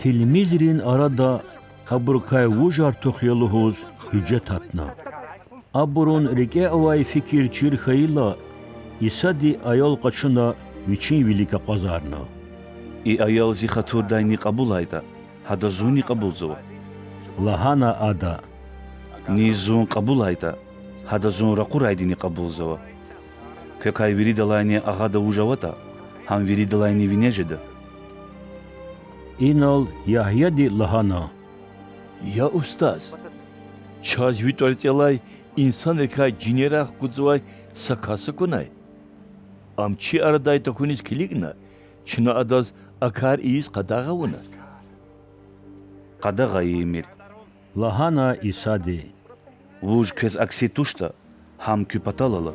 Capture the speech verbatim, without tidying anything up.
Тилмизрин арада абурукай вуж артух я лугьуз гьуьжет гьатна. Абурун рикӀе авай фикир чир хьайила, Исади аял къачуна Вичин вилик акъвазарна. И аял Зи хатурдайни кьабулайтӀа, гьада Зунни кьабулзава,– лагьана Ада. Низ Зун кьабулайтӀа, гьада Зун ракъурайдини кьабулзава. Квекай виридалайни агъада вуж аватӀа, гьам виридалайни вине жеда. Инал Ягьяди лагьана: Я Устаз! Чаз Ви тӀварцӀелай инсанрикай жинерар хкудзавай са кас акунай. Ам чи арадай тахьуниз килигна, чна адаз а кар ийиз къадагъа авуна. Къадагъа ийимир,– лагьана Исади. Вуж квез акси туштӀа, гьам куь патал ала.